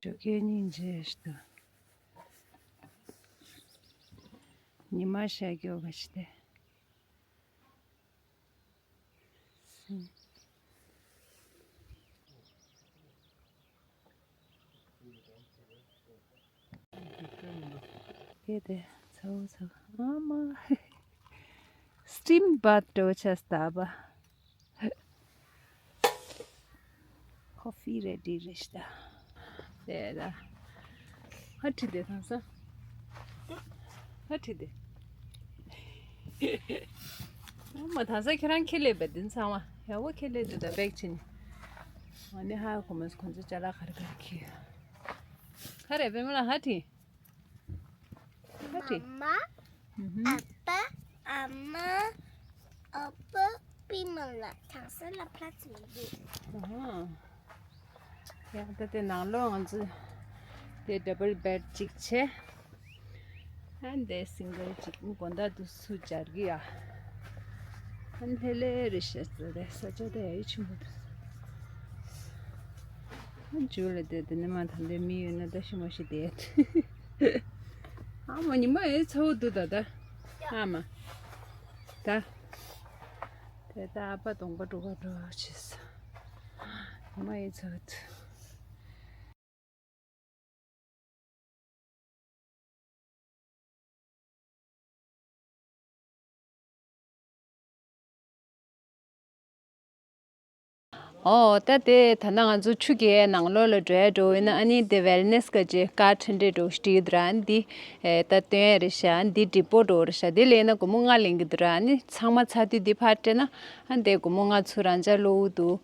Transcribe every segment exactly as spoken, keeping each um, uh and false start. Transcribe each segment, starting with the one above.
ཁྱོད་སྙིང་རྗེ་ཞིག་ཏུ། ཉི་མ་ཤར་རྒྱུ་བ་ཞིག་སྟེ། དེ་དེ་ཚ་བོ་ཚ་བོ་ཨ་མ། སི་ཊིམ་བཱཐ་འདྲ་བོ་ཆགས་སྟབས། ཁོ་ཕི་རེ་ཌི་རེད་ཤག་དེ་ལ། ཧ་ཁྲིད་དེ་དང་ས། ཧ་ཁྲིད་དེ། ཨ་མ་དང་ས་ཁྱེད་རང་ཁས་ལེན་པ་འདི་ཚང་མ་ཡག་པོ་ཁས་ལེན་དུ་ད་བེག་ཕྱིན། ཨ་ནི་ཧ་གོ་མ་སོང་ཁོང་ཚོ་ཅ་ལག་ག་རེ་ག་རེ་ཁྱེར། ག་རེ་པད་མ་ལགས་ཧ་ཁྲིད། ཧ་ཁྲིད། མ་མ། ཨ་ཕ། ཨ་མ། ཨ་ཕ། པད་མ་ལགས་དང་ས་ལ་ཕ་ཚོ་འདུག་ཨ་ཧ། ཡ་ད་དེ་ནང་ལོགས་ང་ཚོ་དེ་ཌབ་བལ་བེཌ་གཅིག་བྱས། ཨ་འདས་སིང་གལ་གཅིག་དགོང་དག་ཏུ་སུ་སྦྱར་གི་ཡ། ཨ་ལྷེ་ལྷེ་རེ་ཤ་ཚོ་རེ་ས་ཆ་ད་ཡ་ཡི་ཆུ་མོ་དུ། ཨ་ཇུ་ལ་དེ་དེ་ནི་མ་ཐང་དེ་མི་ཡོད་ན་ད་ཤི་མ་ཤི་དེ། ཨ་མ་ཉི་མ་ཨེ་ཚ་བོ་འདུག་ད་ད། ཨ་མ། ད། དེ་ད་ཨ་ཕ་གདོང་པ་འགྲོ་ག་འགྲོ་བྱེད་ས། ཉི་མ་ཨེ་ཚ་བོ་འདུག་ཨོ་ད་དེ་ད་ལྟ་ང་ཚོ་ཆུ་རྐྱལ་ནང་ལོགས་ལ་འགྲོ་ཡ་འགྲོ་འོས་ན་ཨ་ནི་དེ་ཝེལ་ནེས་ག་ཅེ་ཀ་ཁྲིན་ཏེ་འགྲོ་སྟེ་ཡོད་ར། ཨ་ནི་འདི་ཨེ་ད་སྟོན་ཡ་རེད་ཤག་ཨ་ནི་འདི་ཌི་པོ་འགྲོ་རེད་ཤག་འདི་ལེན་ན་སྒོར་མོ་ལྔ་ལེན་གི་འདུག་ར། ཨ་ནི་ཚང་མ་ཚ་དུས་འདི་ཕར་སྤྲད་ན་ཨ་ནི་དེ་སྒོར་མོ་ལྔ་ཚུར་རང་འཇགས་སློག་འདུག་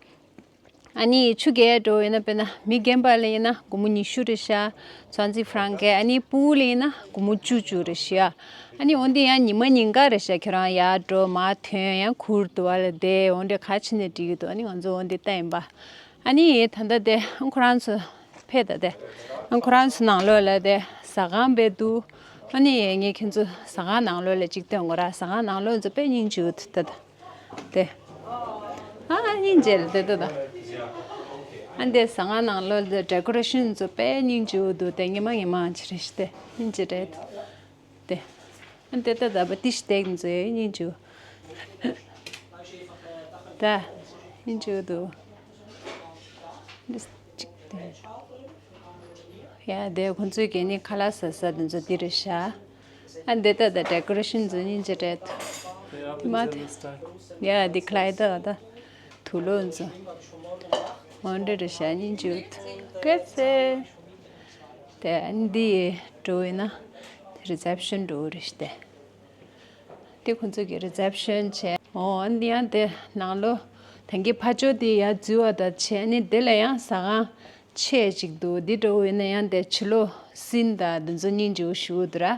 ཨ་ནི་ཆུ་རྐྱལ་འགྲོ་ཡོད་ན་དཔེར་ན་མི་རྒན་པ་ལ་ཡིན་ན་སྒོར་མོ་ཉི་ཤུ་རེད་ཤག་ཚོན་ཙི་ཧྥ་རན་ཀེ། ཨ་ནི་ཕུལ་ལ་ཡིན་ན་སྒོར་མོ་བཅུ་བཅུ་རེད་ཤག་ཨ་ནི་འོན་ཏེ་ཡང་ཉི་མ་ཉིན་ག་རེད་ཤག་ཁྱོད་རང་ཡར་འགྲོ་མར་ཐོན་ཡང་གུར་དུ་བ་ལ་བསྡད་འོན་ཏེ་ག་ཕྱིན་ནས་འགྲིག་གི་འདུག་ཨ་ནི་ང་ཚོ་འོན་ཏེ་ལྟ་ཡིན་པ། ཨ་ནི་ད་ལྟ་དེ་ཁོ་རང་ཚོ་ཕེབས་ད་དེ་ཁོ་རང་ཚོ་ནང་ལོགས་ལ་དེ་ཟ་ཁང་བས་འདུག་ཨ་ནི་ངས་ཁྱེད་ཚོ་ཟ་ཁང་ནང་ལོགས་ལ་གཅིག་སྟོན་དགོས་ར། ཟ་ཁང་ནང་ལོགས་ཚོ་དཔེ་སྙིང་རྗེ་པོ་འདུག་ད་ད། དེ། ཨ་སྙིང་རྗེ་ལ་དེ་ལྟ་དང་། ཨ་འདི་ཟ་ཁང་ནང་ལོགས་ལ་ཌེ་ཀོ་རེ་ཤན་ཚོ་དཔེ་སྙིང་རྗེ་པོ་འདུག་དེ་ཉི་མ་ཉི་མ་ཅི་རེད་ཤི་དེ་སྙིང་རྗེ་རེད། དེ། ཨ་འདི་ལྟ་དང་པ་ཏི་ཤི་སྟེག་ཚོ་སྙིང་རྗེ་པོ། ད། སྙིང་རྗེ་པོ་འདུག་འདི་གཅིག་དེ། ཡ་དེ་ཁོང་ཚོའི་གད་སྙིགས་ཁ་ལག་ཟ་ས་དེ་ཚོ་འདི་རེད་ཤག་ཨ་འདི་ལྟ་དང་ཌེ་ཀོ་རེ་ཤན་ཚོ་སྙིང་རྗེ་རེད། དེ་མ་དེ། ཡ་འདི་ཁ་ལག་ད་ད། དུག་ལོག་ཚོ། འོ་འདྲ་རེད་ཤག་སྙིང་རྗེ་པོ་འདུག་སྐད་ཚེ། དེ་ཨ་འདི་འགྲོ་ཡིན་ན། རི་སེབ་ཤན་འགྲོ་རེད་ཤག་དེ། དེ་ཁོང་ཚོ་གི་རི་སེབ་ཤན་བྱས། འོ་ཨ་འདི་ཡང་དེ་ནང་ལོགས་ད་གིན་ཕ་ཇོ་དེ་ཡར་འཛུལ་བ་དང་བྱས་ནི་དེ་ལ་ཡང་ཟ་ཁང་ཆེ་ཅིག་འདུག་འདི་འགྲོ་ཡིན་ན་ཡང་དེ་ཕྱི་ལོགས་སིན་དང་འདི་ཚོ་སྙིང་རྗེ་པོ་ཞུ་འདུག་ར།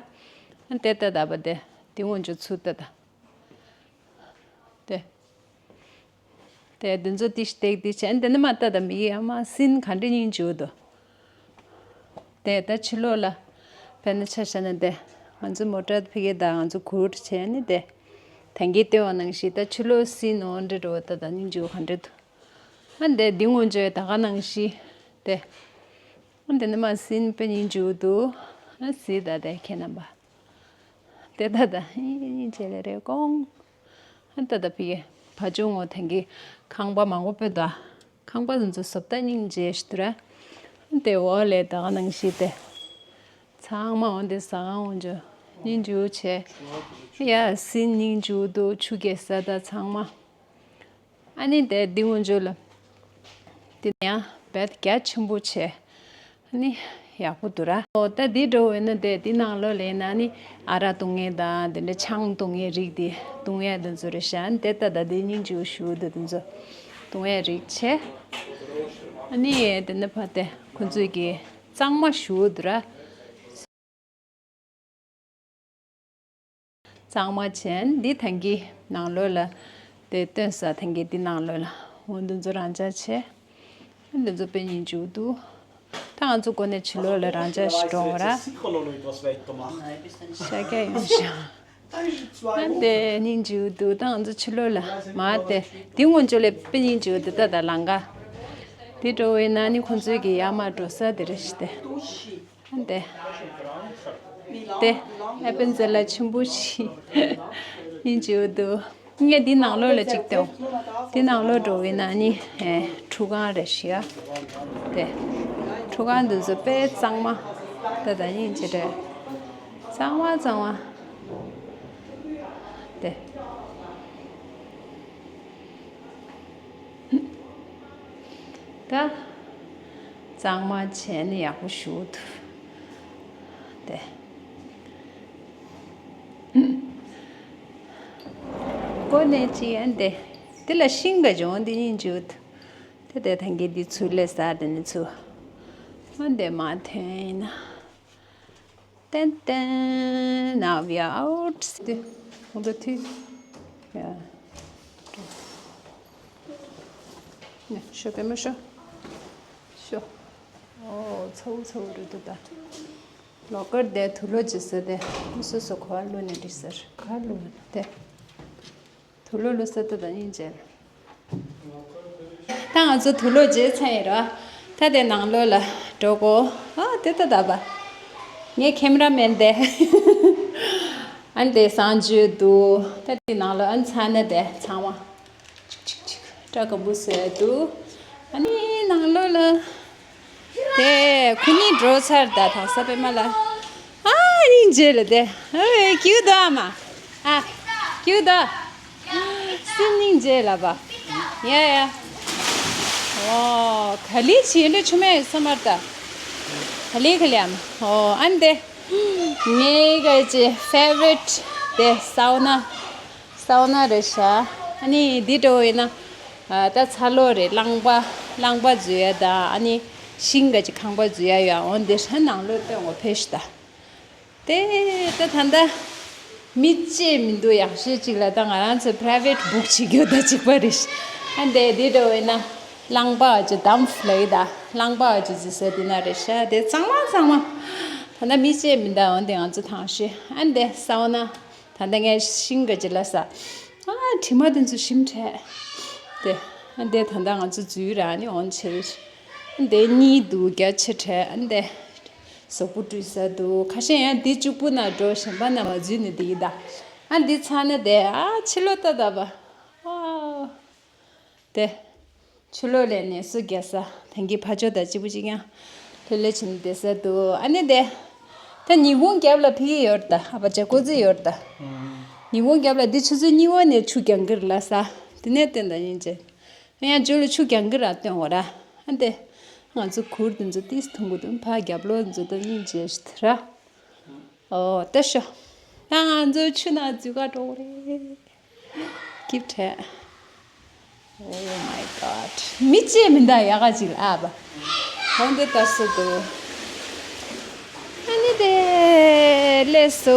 ཨ་དེ་ལྟ་ད་པ་དེ་དེ་ངོ་ཅོ་ཚུར་ལྟ་ད། དེ། དེ་འདི་ཚོ་ཏི་ཤི་སྟེག་ཏི་བྱས་འདི་ནི་མ་ལྟ་ད་མི་ཡ་མ་སིན་ག་འདྲ་སྙིང་རྗེ་པོ་འདུག་དེ་ད་ཕྱི་ལོགས་ལ་ཕན་ན་ཆ་བཞག་ན་དེ་ང་ཚོ་མོ་ཊ་ཕ་གི་དང་ང་ཚོ་གུར་བྱས་ནི་དེ་ད་གིན་ལྟོས་པ་ནང་བཞིན་ད་ཕྱི་ལོགས་སིན་འོ་འདྲ་འགྲོ་ད་ད་སྙིང་རྗེ་པོ་ག་འདྲ་འདུག་ཨ་འདི་འདི་ངོ་ཅོ་ད་ག་ནང་བཞིན་དེ། ཨ་འདི་ནི་མ་སིན་དཔེ་སྙིང་རྗེ་པོ་འདུག་ཨ་སི་ད་དེ་ཁྱེད་རྣམ་པ། དེ་ད་ད་སྙིང་རྗེ་ལེ་རེ་ཀོང་། ཨ་ད་ད་ཕི་གེ་ཕ་ཆུང་ངོ་ཐེང་གི་ཁང་པ་མང་པོ་སྤོས་ད། ཁང་པ་ཚོ་བཟོ་ལྟ་སྙིང་རྗེ་ཞིག་འདུག་ར། ཨ་དེ་འོག་ལས་ད་ག་ནང་བཞིན་དེ། ཚང་མ་འོ་འདི་ཟ་ཁང་འོ་འཇོ་སྙིང་རྗེ་པོ་བྱས། ཡ་སིན་སྙིང་རྗེ་པོ་འདུག་ཆུ་རྐྱལ་ས་ད་ཚང་མ། ཨ་ནི་དེ་འདི་ངོ་ཇོ་ལ། དེ་ཡང་བེད་རྒྱ་ཆེན་པོ་བྱས། ཨ་ནི་ཡག་པོ་འདུག་ར། ཨོ་ད་འདི་འགྲོ་འོས་ན་དེ་འདི་ནང་ལོགས་ལ་ཡིན་ན་ཨ་ནི་ཨ་རག་བཏུང་མཁན་དང་དེ་འདྲ་ཆང་བཏུང་མཁན་རིགས་དེ་བཏུང་ཡ་དེ་ཚོ་རེད་ཤག་ཨ་ནི་དེ་ལྟ་ད་དེ་སྙིང་རྗེ་པོ་ཞུ་དེ་དེ་ཚོ་བཏུང་ཡ་རིགས་བྱས། ཨ་ནི་དེ་ནས་ཕར་དེ་ཁོ་ཚོས་ཀྱི་གཙང་མ་ཞུ་འདུག་ར། གཙང་མ་བྱས་འདི་ཐང་གི་ནང་ལོགས་ལ། དེ་སྟོན་ས་ཐང་གི་འདི་ནང་ལོགས་ལ། འོ་འདི་ཚོ་རང་འཇགས་བྱས། འདི་ཚོ་དཔེ་སྙིང་རྗེ་པོ་འདུག་ད་ང་ཚོ་ཀོ་ནས་ཕྱི་ལོགས་ལ་རང་འཇགས་ཤིག་འགྲོ་འོང་ར། ཤ་རྒྱགས་ཡོང་ཤག་ཨ་དེ་སྙིང་རྗེ་པོ་འདུག་ད་ང་ཚོ་ཕྱི་ལོགས་ལ་མར་དེ་འདི་ངོ་ཅོ་ལས་དཔེ་སྙིང་རྗེ་པོ་འདུག་ད་ད་ལང་ཀ་དེ་འགྲོ་བའི་ནང་ནི་ཁོང་ཚོའི་གི་ཡར་མར་འགྲོ་ས་དེ་རེད་ཤི་ཏེ། དེ། དེ། ཨེ་པན་ཛེ་ལ་ཆེན་པོ་ཞིག་ཡིན་བརྗོད་འདུག་ངས་འདི་ནང་ལོགས་ལ་གཅིག་བལྟས། འདི་ནང་ལོགས་འགྲོ་བའི་ནང་ནི་ཨེ་ཁྲུས་ཁང་རེད་ཤི་ཡ། དེ། ཁྲུས་ཁང་འདི་ཚོ་དཔེ་གཙང་མ། ད་ད་ཡིན་ཅི་རེད། གཙང་མ་གཙང་མ། དེ། ད། གཙང་མ་བྱས་ནས་ཡག་པོ་ཞུ་ཐུབ། དེ། ཀོ་ནས་ཅི་ཡན་དེ། དེ་ལ་ཤིང་ག་ཇོང་དེ་ཡིན་ཇུ་ཐུབ། དེ་དེ་ཐང་གི་འདི་ཚུར་ལས་ས་དེ་ནི་ཚུར། ཨ་འདེ་མ་ཐོན་ཡིན་ན། ཏན་ཏན། Now we are out. དེ། ཧུང་དུ་ཐུ། ཡ། ནེ་ཤོ་པེ་མ་ཤོ། ཤོ། ཨོ་ཚ་བོ་ཚ་བོ་རེད་འདུག་ད། ལོ་ཀར་དེ་དུག་ལོག་ཇི་ས་དེ། སོ་སོ་གོ་བ་ལོ་ནས་འདྲི་སར་ག་ལོ་དེ། དུག་ལོག་ལོ་ས་ད་ད་ཡིན་ཅེ། ད་ང་ཚོ་དུག་ལོག་བརྗེས་ཚར་ཡིན་ར། ད་དེ་ནང་ལོགས་ལ་འགྲོ་གོ། ཨ་དེ་ད་ད་བ། ངའི་ཁེམ་ར་མེན་དེ། ཨན་དེ་སང་ཇུ་དུ། ད་དེ་ནང་ལོགས་ཨན་ཚ་ན་དེ་ཚང་མ། ཅིག་ཅིག་ཅིག་སྐྲ་སྐམ་པོ་བཟོས་འདུག་ཨ་ནི་ནང་ལོགས་ལ། དེ་ཁོ་གཉིས་འགྲོ་ཚར་ད་ཐང་ས་པེ་མ་ལ། ཨ་སྙིང་རྗེ་ལ་དེ། ཨེ་ཀྱུ་དོ་ཨ་མ། ཨ་ཀྱུ་དོ། སེམས་སྙིང་རྗེ་ལ་བ། ཡ་ཡ། ཨོ་ག་ལི་བྱིན་ལ་ཆུ་མེད་ས་མར་ད། ག་ལི་ག་ལི་ཨ་མ། ཨོ་ཨན་དེ། ངའི་ག་ཅི་ཕེ་ཝ་རི་ཊི་དེ་སའོ་ན། སའོ་ན་རེད་ཤག་ཨ་ནི་འདི་འགྲོ་ཡིན་ན། ཨ་ད་ཚ་ལོ་རེད། རླངས་པ། རླངས་པ་འཛུལ་ཡ་དང་ཨ་ནི་ཤིང་ག་ཅིག་ཁང་པ་འཛུལ་ཡ་ཡོད། འོན་ཏེ་ཧྲན་ནང་ལོགས་སྟོན་འོ་ཕེ་ཤི་ད། དེ་ད་ད་ད། མི་གཅིག་མི་འདུག་ཡག་ཤོས་གཅིག་ལ་ད་ང་རང་ཚོ་པ་རའི་ཝེ་ཊི་བུག་བྱེད་རྒྱུ་ད་གཅིག་པ་རེད་ཤག་ཨ་འདི་འདི་འགྲོ་ཡིན་ན། རླངས་པ་ག་ཅིག་ཌམ་ཕི་ལ་ཡི་ད། རླངས་པ་ག་ཅིག་འཛུལ་ས་འདི་ན་རེད་ཤག་དེ་གཙང་མ་གཙང་མ། ད་ད་མི་གཅིག་མི་འདུག་འོན་ཏེ་ང་ཚོ་ཐང་ཤི་ཨ་འདི་སའོ་ན། ད་ལྟ་ངས་ཤིང་ག་ཅི་ལ་ས། ཨ་དྲི་མ་དེ་ཚོ་ཞིམ་དྲགས། དེ། ཨ་འདི་ད་ལྟ་ང་ཚོ་འཛུལ་ར་ནི་འོན་ཆེ་རེད། ཨ་འདི་གཉིས་འདུག་རྒྱ་ཆེ་དྲགས། ཨ་འདི། གཟུགས་པོ་བཀྲུས་ས་འདུག་ཁ་ཤས་ཡང་འདི་གཅིག་པུ་ན་འགྲོ་གཞན་པ་ན་མ་འཛུལ་ནི་འདི་ཡིན་ད། ཨ་འདི་ཚ་ན་དེ་ཨ་ཕྱི་ལོགས་ལྟ་ད་བ། ཨ། དེ། ཕྱི་ལོགས་ལས་ནས་སུ་རྒྱལ་ས་དེང་གི་ཕ་ཇོ་དང་གཅིག་པུ་གཅིག་ཡང་། ལྷོད་ལྷོད་བྱས་ནས་བསྡད་ས་འདུག་ཨ་ནི་དེ། ད་ཉི་ཧོང་རྒྱབ་ལ་ཕི་ཡོད་ད་ཨ་བ་ཇ་ཀོ་ཙི་ཡོད་ད། ཉི་ཧོང་རྒྱབ་ལ་འདི་ཆུ་ཚོད་གཉིས་པ་ནས་ཆུ་རྒྱང་གིར་ལ་ས། དེ་ནས་བསྟན་ད་ཡིན་ཅེ། ཡང་ཇོ་ལ་ཆུ་རྒྱང་གིར་ཨ་བསྟན་འོ་ར། ཨ་འདི། ང་ཚོ་གུར་དེ་ཚོ་ཏིས་ཐུང་གུ་དུ་ཕ་རྒྱབ་ལོགས་དེ་ཚོ་ད་སྙིང་རྗེ་ཞིག་ར། ཨོ་ད་ཤོ། ད་ང་ཚོ་ཆུ་ནང་འཛུལ་ག་འགྲོ་གི་རེད། སྐྱིད་དྲགས། Oh my god. མི་གཅིག་མི་འདུག་ཡག་ག་ཅིག་ཨ་བ། ཧོན་དེ་ད་སུ་འདུག་ཨ་ནི་དེ་ལས་སོ།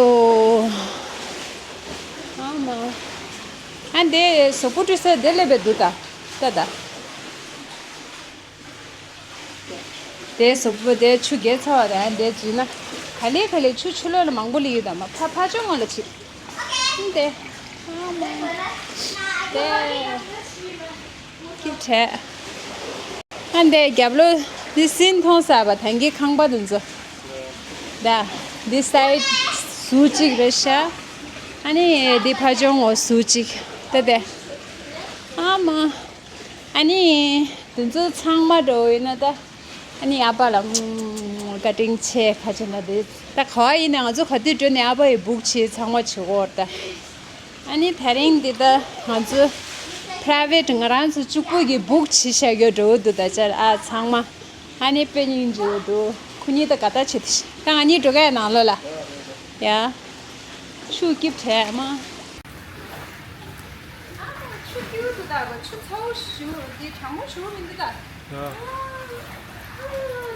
ཨ་མ། ཨ་འདི་གཟུགས་པོ་བཀྲུས་ས་དེ་ལས་པའི་འདུག་ད། ད་ད། དེ་གཟུགས་པོ་དེ་ཆུ་རྒྱས་ཚར་བ་རེད། དེ་བྱས་ན་ག་ལེ་ག་ལེ་ཆུ་ཕྱི་ལོགས་ལ་མང་པོ་སླེབས་ཡོད་དམ། ཕ་ཕ་ཅོ་ངོ་ལ་ཕྱིན་དེ། ཨ་མ། དེ་སྐྱིད་དྲགས། ཨ་འདི་རྒྱབ་ལོགས་འདི་སིན་མཐོང་ས་བ་ཐང་གི་ཁང་པ་དེ་ཚོ། ད་འདི་སའིཌ་ཟུར་གཅིག་རེད་ཤག་ཨ་ནི་འདི་ཕ་ཅོ་ངོ་ཟུར་གཅིག་དེ་དེ། ཨ་མ། ཨ་ནི། དེ་ཚོ་ཚང་མ་འགྲོ་ཡིན་ན་ད། ཨ་ནི་ཨ་ཕ་ལ་བཀའ་དྲིན་ཆེ་ཁ་ཆེ་ན་དེ། ད་ག་བ་ཡིན་ན་ང་ཚོ་ག་དུས་འགྲོ་ནས་ཨ་ཕ་ཡི་བུག་བྱེད་ཚང་མ་བྱེད་དགོས་ད། ཨ་ནི་དེ་རིང་འདི་ད་ང་ཚོ་པ་རའི་ཝེ་ཊི་ང་རང་ཚོ་གཅིག་པུ་གི་བུག་བྱེད་བཞག་ཡོད་འགྲོ་འདུག་ད་ཅར་ཨ་ཚང་མ། ཨ་ནི་དཔེ་སྙིང་རྗེ་འདུག་ཁོ་གཉིས་ད་ག་ད་བྱེད་དེ་ཤི་ད་ང་གཉིས་འགྲོ་ག་ནང་ལོགས་ལ། ཡ། ཆུ་སྐྱིད་དྲགས་མ། ཆུ་སྐྱིད་འདུག་ད་བ་ཆུ་ཚ་བོ་ཞུ་འདི་གྲང་མོ་ཞུ་མི་འདུག་ད། ཡ།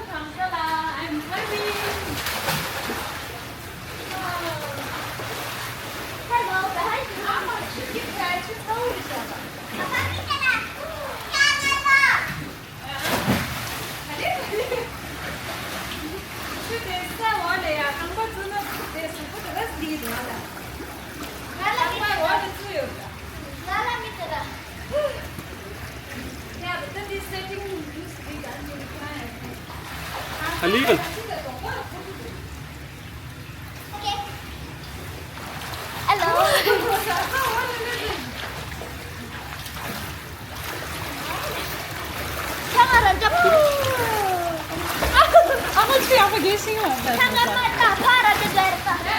གང་ས་ལ་I'm coming. Hello, guys. ཨ་མ་ཆུ་སྐྱིད་དྲགས་ཆུ་ཚ་བོ་རེད་ཤག་ཨ་ཨ། ག་རེ་ག་རེ། ཆུ་དེ་ས་འོག་ལ་ཡ་ཁང་པ་བཙུགས་ན་ཆུ་དེ་གཟུགས་པོ་དེ་ག་ཟིག་ཡིན་ན་ལ། ཁང་པ་འོག་ལ་བཙུགས་ཡོད་ད། ཡ་but then this setting used to be Illegal. Hello. ཁྱེད་ང་རང་འཇབ། ཨ་ཁུ་ཨ་ཁུ་ཆུ་ཡག་པོ་རྒྱས་ཤིང་ཡོད། ཁྱེད་ང་མ་ད་ཕ་ར་དེ་འདྲ་རེད་ད།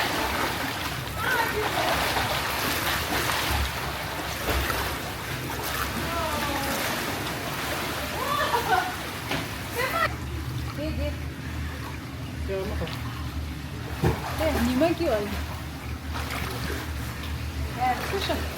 དེ་དེ། དེ་ཉི་མ་སྐྱིད་པ་ཡིན། ཨེ་ཁུ་ཤ།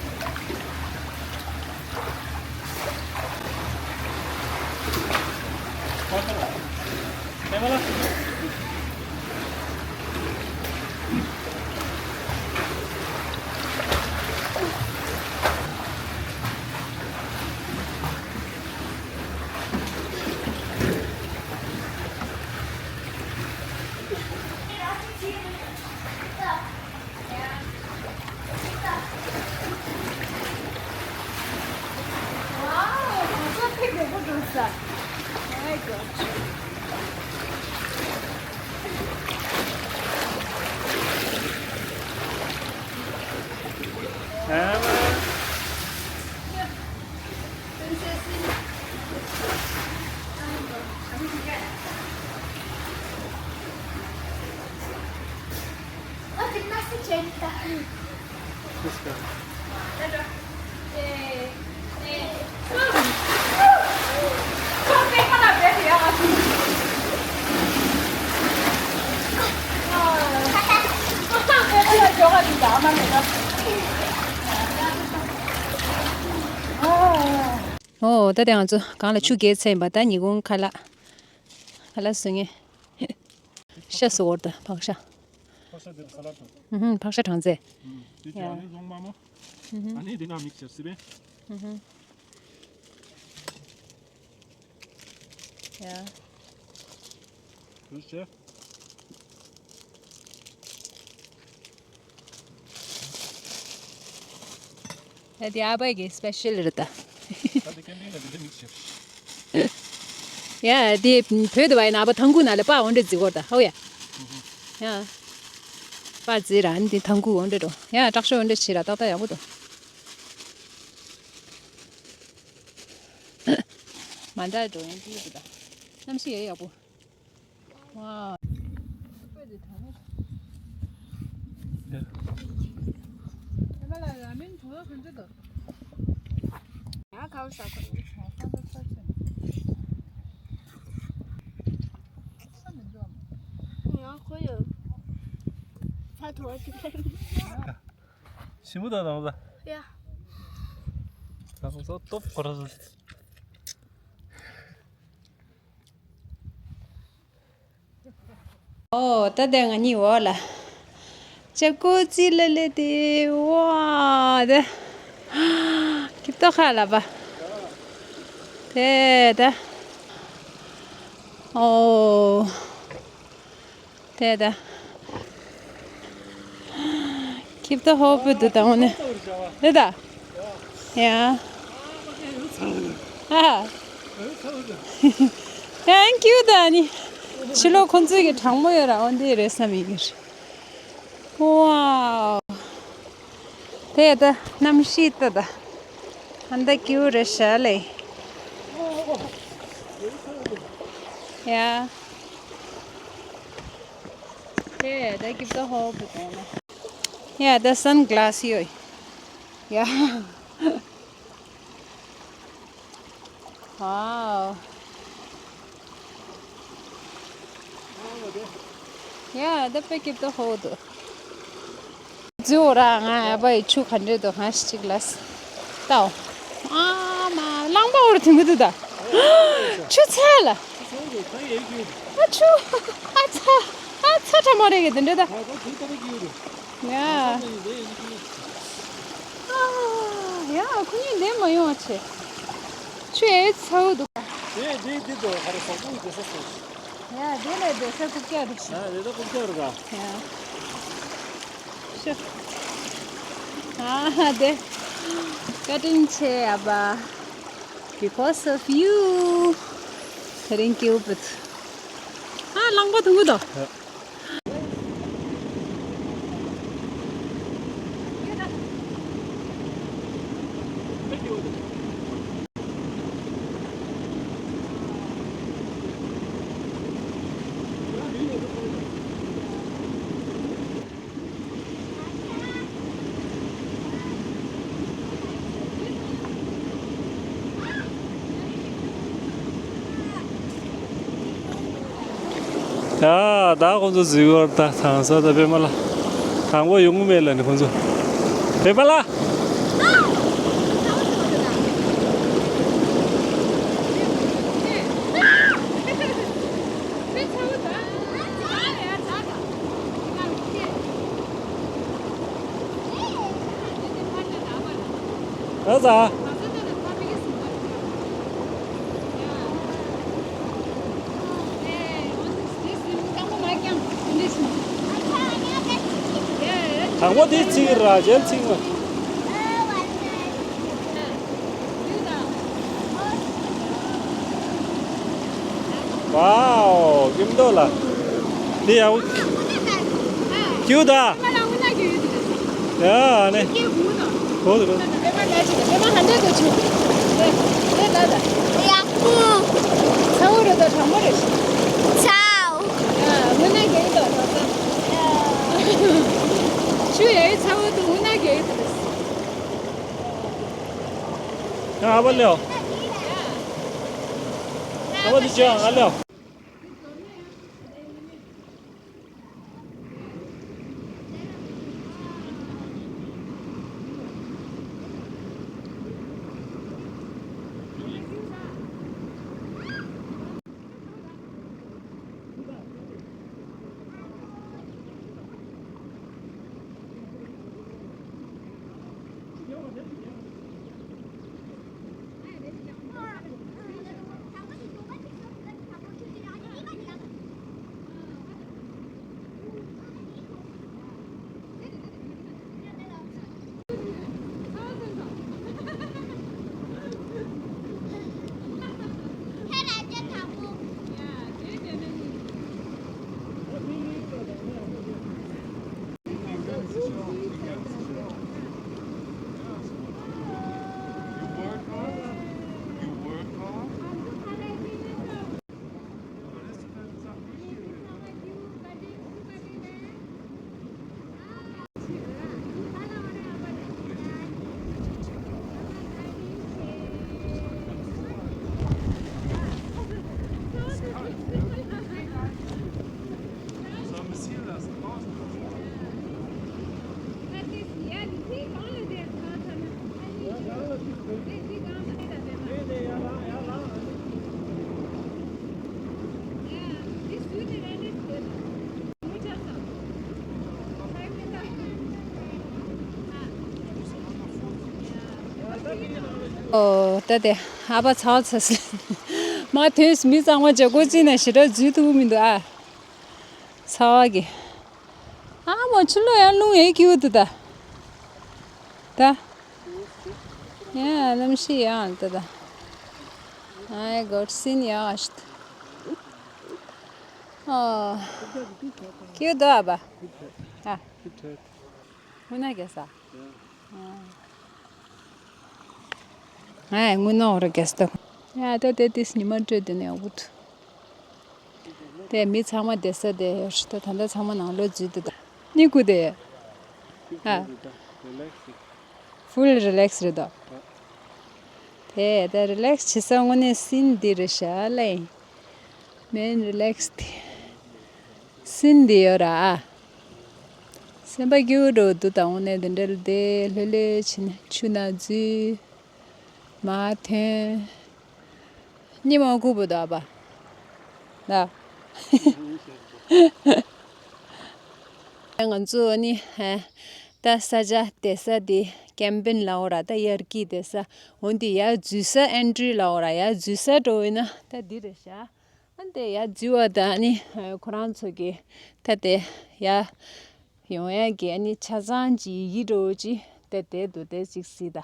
ཨོ། ད་དེ་ང་ཚོ་གང་ལ་ཆུ་རྒྱས་ཚར་ཡིན་པ། ད་ཉི་གུང་ཁ་ལག་ཁ་ལག་བཟོ་ངེས། ཤ་བཟོ་བར་དུ་ཕག་ཤ། ཕག་ཤ་འདིར་ས་ལ་དང་། ཧུམ་ཧུམ། ཕག་ཤ་གྲང་རྫས། ཧུམ། དེ་ཡ། ཨ་ནི་ལོང་མ་མོ། ཧུམ་ཧུམ། ཨ་ནི་འདི་ན་མིག་སེར་སི་པན། ཧུམ་ཧུམ། ཡ། བུ་ཤ། ད་དེ་ཨ་ཕའི་གི་སི་པེ་ཤལ་རེད་ད། ད་དེ་ཀེམ་པིང་ལ་དེ་འདྲ་མིག་ཤེར། ཡ་དེ་བོད་དུ་བ་ཡིན་ན་ཨ་ཕ་ཐང་ཁུག་ནང་ལ་པ་འོ་འདྲ་འཛི་གོ་ད་ཧོ་ཡ། ཡ། པ་འཛི་ར་ཨ་ནི་དེ་ཐང་ཁུག་འོ་འདྲ་འགྲོ་ཡ། དྲག་ཤོས་འོ་འདྲ་བྱེད་ར་ཏག་ཏག་ཡག་པོ་འདུག་མ་འདྲ་འགྲོ་ཡིན་དེ་འདུག་ད། གནམ་གཤིས་ཡ་ཡག་པོ། ཝའོ། ཞིམ་པོ་དང་དང་ས། ཡ། དང་ས་སྟོབས་སྐོར། ཨོ། ད་ལྟ་ང་གཉིས་འོག་ལ། ཅ་ཀོ་ཙི་ལ་ལེ་དེ་ཝ་དེ། ཀི་ཏོ་ཁ་ལ་བ། དེ་ད། ཨོ། དེ་ད། ཀི་ཏོ་ཧོ་པོ་དུ་ད་འོ་ནི། དེ་ད། ཡ། ཨ། ཐེང་ཀིའུ་ད་ནི། ཕྱི་ལོགས་ཁོང་ཚོའི་གི་གྲང་མོ་ཡོད་ར་འོ་འདི་རེད་བསམ་ཡིན་གི་རེད། ཝའོ། དེ་ད་གནམ་གཤིས་ད་ད། ཧན་ད་ཀིའུ་རེད་ཤ་ལེ། ཡ། དེ་ད་ཀིབ་ད་ཧོ་བུ་དང་ན། ཡ་ད་སན་ག་ལ་སི་ཡོད། ཡ། ཝའོ། ཡ་ད་པེ་ཀིབ་ད་ཧོ་དུ། ཛུ་ར་ང་ཨ་ཕའི་ཆུ་ག་འདྲེ་དུ་ཧ་ཤི་ཅིག་ལ་སི། ཏའོ། ཨ་མ་རླངས་པ་འོར་ཐིམ་གི་འདུག་ད། ཆུ་ཚ་ལ། ཨ་ཆུ། ཨ་ཚ། ཨ་ཚ་ཁྲ་མོ་རེ་གི་དེ་འདྲེ་ད། ཡ། ཡ་ཁོ་གཉིས་འདེམ་མ་ཡོང་བ་ཆེ། ཆུ་ཨེ་ཚ་བོ་འདུག་དེ་དེ་དེ་དོ་ཧ་རེ་སོག་པོ་དེ་ས་སོ། ཡ་དེ་ལས་དེ་ས་ཀུ་ཀྱ་རུ་ཤི། ཡ་དེ་ད་ཀུ་ཀྱ་རུ་ག་ཡ། ཤི། ཨ་ཧ་དེ། བཀའ་དྲིན་ཆེ་ཨ་ཕ། Because of you. དེ་རིང་ཀིའུ་པུད། ཨ། རླངས་པ་ཐུང་གུ་དང་། ཡ། ད་ཁོང་ཚོ་གཟིགས་སྐོར་ད་དང་ས་ད་པད་མ་ལ། དང་པོ་ཡོང་གི་མེད་ལ་ནི་ཁོང་ཚོ། པད་མ་ལ། ཨ་ཙ། དང་པོ་དེ་ཚིག་ར་རྗེས་ཚིག་མ། ཝའོ། སྐྱིད་མདོག་ལ། འདི་ཡག་པོ། སྐྱིད་ད། ཡ་ནི། གོ་དུ་གོ། ཡག་པོ། ཚ་བོ་རེད་ད་གྲང་མོ་རེད། ཚའོ། ཡ་དངོས་གནས་རྒྱ་ཡིག་ད་གྲང་ས། ཆུ་ཡ་ཡི་ཚ་བོ་དུ་དངོས་གནས་རྒྱ་ཡིག་ད། ཡ་ཨ་བ་ལེའོ། ཨ་བ་དུ་ཅི་ཨ་ལེའོ། ཨོ། ད་དེ་ཨ་ཕ་ཚར་ཚར་སོང་། མ་ཐོན་སོང་། མི་ཚང་མ་ཇ་སྒོ་རྩིག་ནང་ཞེ་དྲག་འཛུལ་ཐུབ་ཀྱི་མི་འདུག་ཨ། ཚ་བ་གི། ཨ་མ་ཕྱི་ལོགས་ཡར་རླུང་ཡང་སྐྱིད་པོ་འདུག་ད། ད། ཡ་གནམ་གཤིས་ཡང་ད་ད། I got seen ཡ་ཨ་ཤི། ཨོ། སྐྱིད་པོ་འདུག་ཨ་ཕ། ཨ། དངོས་གནས་རྒྱལ་ས། ཨ། ཨ་དངོས་གནས་འོ་ར་རྒྱལ་ས་ད། ཡ་ད་དེ་དེས་ཉི་མ་སྤྲོད་དེ་ནས་འུ་ཐུ། དེ་མི་ཚང་མ་བསྡད་ས་དེ་ད་ད་ལྟ་ཚང་མ་ནང་ལོགས་འཛུལ་འདུག་ད། ནི་ཀུ་དེ། ཨ། ཕུལ་རི་ལེགས་རེད་དོ། དེ་ད་རི་ལེགས་བྱེད་ས་དངོས་གནས་སིན་འདི་རེད་ཤག་ལེ། མེན་རི་ལེགས་དེ། སིན་འདི་ཡོད་ར་ཨ། སེམས་པ་སྐྱིད་པོ་འགྲོ་འདུག་ད་དངོས་གནས་དེ་འདྲ་ལ་དེ་ལྷོད་ལྷོད་བྱས་ནས་ཆུ་ནང་འཛུལ། མར་ཐོན། ཉི་མ་སྒུག་པོ་འདུག་ཨ་ཕ། ལ། ང་ཚོ་ནི་ད་ས་ཆ་བསྡད་ས་དེ་ཀེམ་པིན་ལབ་འོ་ར། ད་ཡར་གྱི་བསྡད་ས་འོ་འདི་ཡར་འཛུལ་ས་ཨེན་ཊི་རི་ལབ་འོ་ར། ཡར་འཛུལ་ས་འགྲོ་འོས་ན་ད་འདི་རེད་ཤག་ཨ་འདི་ཡར་འཛུལ་བ་ད་ནི་ཁོ་རང་ཚོ་གི་ད་དེ་ཡར་ཡོང་ཡ་གི་ཨ་ནི་ཆ་ཚང་ཅིག་ཡི་འགྲོ་ཅིག་དེ་དེ་འདུག་དེ་ཅིག་སྲིད་ད།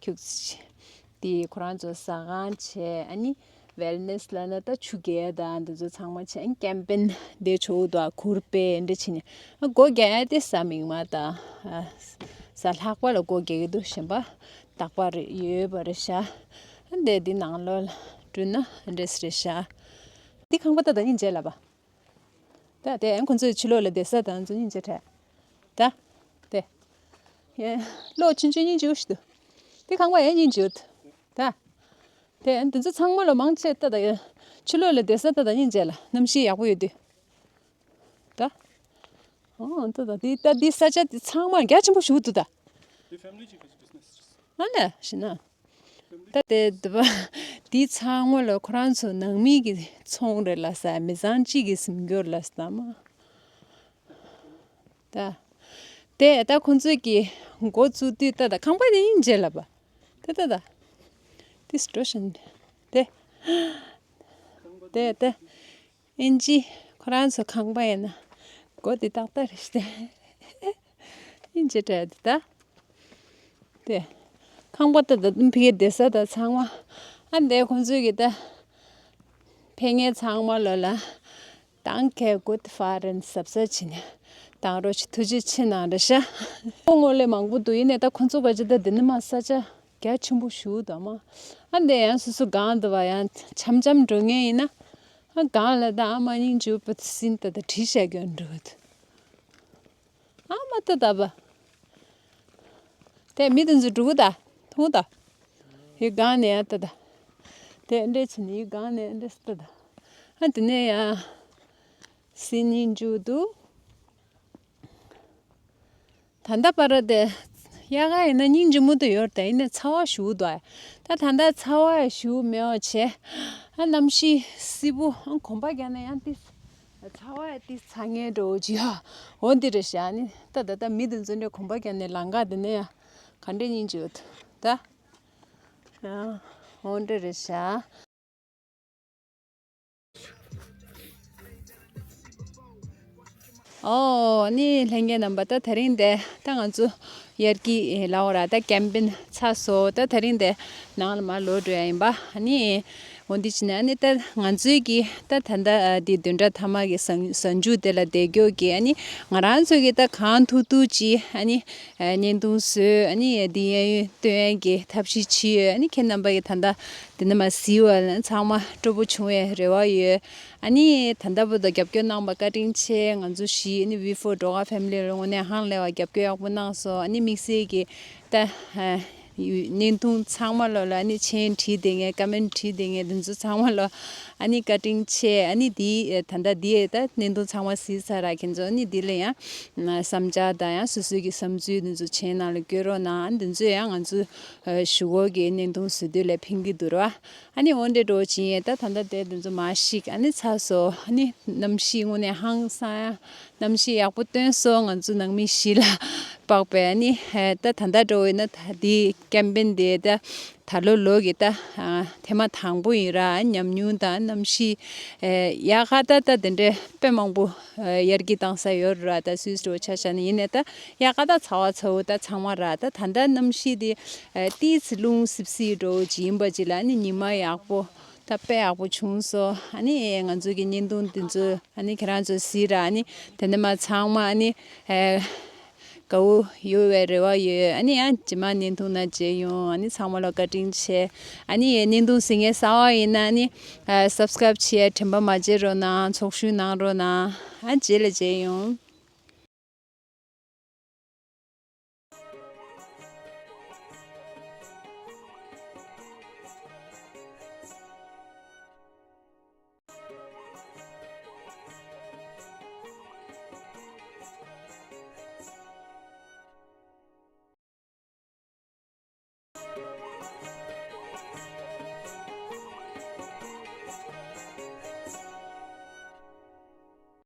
ཁྱུག་ཙམ། དེ་ཁོ་རང་ཚོ་ཟ་ཁང་བྱས། ཨ་ནི་ ཝེལ་ནེས་ལབ་ན་ད་ཆུ་རྐྱལ་དང་འདི་ཚོ་ཚང་མ་བྱས། ཨ་ནི་ཀེམ་པིང་འདི་ཆོག་འདུག་གུར་དཔེ་འདི་བྱས་ནས། ཨ་སྒོ་རྒྱག་ཡ་དེ་གཟའ་མིག་དམར་དང་། ཨ་གཟའ་ལྷག་པ་ལ་སྒོ་རྒྱག་གི་འདུག་གཞན་པ་དག་པ་རེད། ཡོད་པ་རེད་ཤག་ཨ་འདི་འདི་ནང་ལོགས་ལ་འགྲོ་ན་འདྲེས་རེད་ཤག་འདི་ཁང་པ་ད་ད་སྙིང་རྗེ་ལབ་པ། ད་དེ་ཡང་ཁོང་ཚོའི་ཕྱི་ལོགས་ལ་བསྡད་ས་དང་ཚོ་སྙིང་རྗེ་དྲན། ད་དེ་ཡང་གློག་ཆུང་ཆུང་སྙིང་རྗེ་ཞིག་འདུག་དེ་ཁང་པ་ཡང་སྙིང་རྗེ་ཡོད། ད་དེ་ཡང་འདི་ཚོ་ཚང་མ་ལ་མང་ཆེ་ད་ད་ཕྱི་ལོགས་ལ་བསྡད་ས་ད་ད་སྙིང་རྗེ་ལ་གནམ་གཤིས་ཡག་པོ་ཡོད་དུས། ད་ཨོ་ད་ད་དེ་ད་དེ་ས་ཆ་དེ་ཚང་མ་རྒྱ་ཆེན་པོ་ཞིག་འདུག་ད། ཨ་ལས་ཤི་ན། ད་དེ་དེ་བ་དེ་ཚང་མ་ལ་ཁོ་རང་ཚོ་ནང་མི་གི་ཚོང་རེད་ལ་ས། མི་ཚང་གཅིག་གི་སེམས་སྐྱོར་ལ་ས་མ། ད་དེ་ད་ཁོང་ཚོས་ཀྱི་འགོ་བཙུགས་དུས་ད་ད་ཁང་པ་དེ་ཡིན་རྗེས་ལ་བ། ད་ད་ད་དེ་སི་ཊུ་ཨེ་ཤན་དེ་དེ་ད། ཨིན་ཇི། ཁོ་རང་ཚོ་ཁང་པ་ཡིན་ན་སྒོ་དེ་ཏག་ཏག་རེད་ཤག་ཨིན་ཇི་དྲ་དེ་ད། དེ་ཁང་པ་ད་ད་དུང་ཕ་གིར་བསྡད་ས་ད་ཚང་མ། ཨ་འདས་ཁོང་ཚོས་ཀྱི་ད་ཕ་གིར་ཚང་མ་ལོ་ལ་Danke, gut fahren, ཟབ་ཟབ་བྱས་ནས་བཏང་རོགས་བྱེད། ཐུགས་རྗེ་ཆེ་གནང་རེད་ཤག་ཁོང་ངོ་ལས་མང་པོ་འདུག་ཡིན་ནའི་ད་ཁོང་ཚོ་བ་ཅི་ད་འདི་ནི་མ་ས་ཆ་རྒྱ་ཆེན་པོ་ཞུ་དང་མ། ཨ་འདས་ཡང་སོ་སོ་སྒང་དུ་བ་ཡང་འཆམ་འཆམ་འགྲོ་ངེས་ཡིན་ན། ཨ་གང་ལ་ད་ཨ་མ་སྙིང་རྗེ་པོ་སིན་ད་ད་བྲིས་བཞག་གི་འགྲོ་གི་འདུག་ཨ་མ་ད་ད་བ། དེ་མི་དེ་ཚོ་འགྲོ་གི་ད་མཐོང་ད། ཡི་གང་ནས་ཨ་ད་ད། དེ་འདྲས་བྱས་ནས་ཡི་གང་ནས་འདྲས་ད་ད། ཨ་དེ་ནས་ཡ། སིན་སྙིང་རྗེ་འདུག་ད་ལྟ་བར་དེ་དབྱར་ཁ་ཡིན་ན་སྙིང་རྗེ་མོ་དེ་ཡོད་རེད། ད་ཡིན་ན་ཚ་བ་ཞེ་པོ་འདུག་ད་ད་ལྟ་ཚ་བ་ཞེ་པོ་མེད་པ་བྱས། ཨ་གནམ་གཤིས་བསིལ་པོ། ཨ་གོམ་པ་རྒྱག་ན་ཡང་ཏིས་ཚ་བ་ཡང་ཏིས་ཚ་ངེས་འགྲོ་གི་ཡོད། འོ་འདི་རེད་ཤག་ཨ་ནི་ད་ད་ལྟ་མི་དེ་ཚོ་འདྲ་གོམ་པ་རྒྱག་ནས་ལམ་ཁ་དེ་ནས་ཡང་ག་འདྲས་སྙིང་རྗེ་ཡོད་ད། ཨ་འོ་འདི་རེད་ཤག་ཨོ་ནི་ལྷན་རྒྱས་རྣམ་པ། ད་དེ་རིང་དེ་ད་ང་ཚོ་དབྱར་སྐྱིད་ལའོ་ར་ད་ཀེམ་པིང་ཚར་སོང་། ད་དེ་རིང་དེ་ནང་ལ་མར་ལོག་འགྲོ་ཡ་ཡིན་པ། ཨ་ནི་འོ་འདི་བྱས་ནས་ཨ་ནི་ད་ང་ཚོའི་གི་ད་ད་ལྟ་འདི་བདུན་ཕྲག་མཐའ་མ་གི་གཟའ་གཟའ་མཇུག་དེ་ལ་བསྡད་རྒྱུ་གི་ཨ་ནི་ང་རང་ཚོ་གི་ད་གང་ཐུབ་ཐུབ་ཅིག་ཨ་ནི་བརྙན་ཐུང་བཟོས། ཨ་ནི་འདི་གཡས་གཡོན་སྟོན་ཡ་གི་ཐབས་ཤེས་བྱས་ཡོད། ཨ་ནི་ཁྱེད་རྣམ་པ་གི་ད་ལྟ་འདི་ནས་མར་གཟིགས་པ་ཚང་མ་སྤྲོ་པོ་བྱུང་བའི་རེ་བ་ཡོད། ཨ་ནི་ད་ལྟ་བར་དུ་རྒྱབ་སྐྱོར་གནང་བ་བཀའ་དྲིན་ཆེ། ང་ཚོ་བཞི་ཨ་ནི་ཝི་ཕོར་སྒྲོལ་དཀར་ཕེ་མི་ལི་ལ་དངོས་གནས་ཧང་ལས་པ་རྒྱབ་སྐྱོར་ཡག་པོ་གནང་སོང་། ཨ་ནི་དམིགས་བསལ་གྱི་ད་ཨ་བརྙན་ཐུང་ཚང་མ་ལོ་ལ་ཨ་ནི་མཆན་བྲིས་བསྡད་མཁན། ཀོ་མེན་བྲིས་བསྡད་མཁན་དེ་ཚོ་ཚང་མ་ལོ་ཨ་ནི་བཀའ་དྲིན་ཆེ། ཨ་ནི་དེ་ད་ལྟ་དེ་ད་བརྙན་ཐུང་ཚང་མ་གཟིགས་ཚར་ར་ཁྱེད་ཚོ་ཨ་ནི་དེ་ལ་ཡང་བསམ་འཆར་དང་ཡང་སོ་སོའི་གི་བསམ་ཚུལ་དེ་ཚོ་མཆན་ནང་ལ་བཀོད་རོགས་གནང་། ཨ་ནི་དེ་ཚོ་ཡང་ང་ཚོ་གཞུག་གུ་གི་བརྙན་ཐུང་བཟོ་དུས་ལ་ཕན་གྱི་འདུག་ར། ཨ་ནི་འོ་འདྲས་འགྲོ་བཞིན་ཡོད། ད་ད་ལྟ་དེ་དེ་ཚོ་མར་བཤིག་ཨ་ནི་ཚར་སོང་། ཨ་ནི་གནམ་གཤིས་དངོས་གནས་ཧང་སང་ཡ། གནམ་གཤིས་ཡག་པོ་སྟོན་སོང་། ང་ཚོ་ནང་མི་བཞི་ལ་དཔག་པའི། ཨ་ནི་ད་ད་ལྟ་འགྲོ་ཡིན་ན་ད་དེ་ཀེམ་པིང་དེ་ད་ད་ལོ་ལོ་གི་ད་ཐེངས་མ་དང་པོ་ཡིན་ར། ཉམས་མྱོང་དང་གནམ་གཤིས་ཡག་ག་ད་ད་དེ་འདྲས་དཔེ་མང་པོ་དབྱར་སྐྱིད་བཏང་ས་ཡོད་ར། ད་སུད་སི་འགྲོ་ཆ་བཞག་ན་ཡིན་ནའི་ད་ཡག་ག་ད་ཚ་བ་ཚ་བོ་ད་ཚང་མ་ར། ད་ད་ལྟ་གནམ་གཤིས་དེ་ཨ་ཏིས་རླུང་སིབ་སིབ་འགྲོ་བོ་ཅིག་ཡིན་པ་ཅིག་ལ་ཨ་ནི་ཉི་མ་ཡག་པོ་ད་དཔེ་ཡག་པོ་བྱུང་སོང་། ཨ་ནི་ང་ཚོ་གི་བརྙན་ཐུང་འདི་ཚོ་ཨ་ནི་ཁྱེད་རང་ཚོ་གཟིགས་ར། ཨ་ནི་དེ་འདྲ་མ་ཚང་མ་ཨ་ནི་ཨ་དགའ་བོ་ཡོད་པའི་རེ་བ་ཡོད། ཨ་ནི་ཡང་རྗེས་མ་བརྙན་ཐུང་ནང་མཇལ་ཡོང་། ཨ་ནི་ཚང་མ་ལ་བཀའ་དྲིན་ཆེ། ཨ་ནི་བརྙན་ཐུང་གཟིགས་མཁན་གསར་པ་ཡིན་ན་ཨ་ནི་ཨ་སབ་སི་ཀ་རབ་བྱེད་དྲན་པ་མ་བརྗེད་རོགས་གནང་། ཚོགས་ཞུགས་གནང་རོགས་གནང་། ཨ་རྗེས་ལ་མཇལ་ཡོང་།